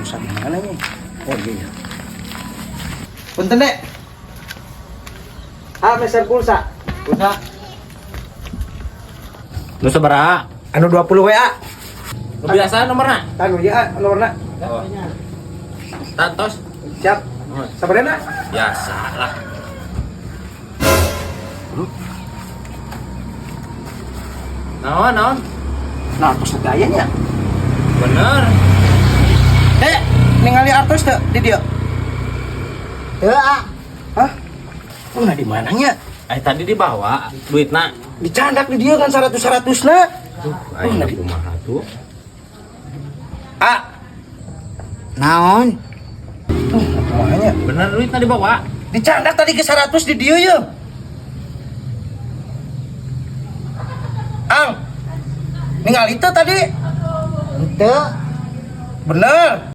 Pulsa di mana nih? Oh iya. Punten, Dek. Ah, meser pulsa. Pulsa. Nu sabaraha? Anu 20 WA. Nu biasa nomorna? Tanu ya nomorna. Oh. Tantos. Siap. Sabarena? Biasa lah. Naon, naon? Nah, artos gayanya. Bener. Dek, ningali artos teu di dieu? Teu ah. Hah? Oh, nah di mananya? Eh, tadi dibawa duitna. Dicandak di dieu kan 100 100 na. Aing kumaha tuh? Ah, Naon? kumahanya? Bener duitna dibawa. Dicandak tadi ke 100 di dieu ya. Ang. Ningali teu tadi? Henteu. Bener.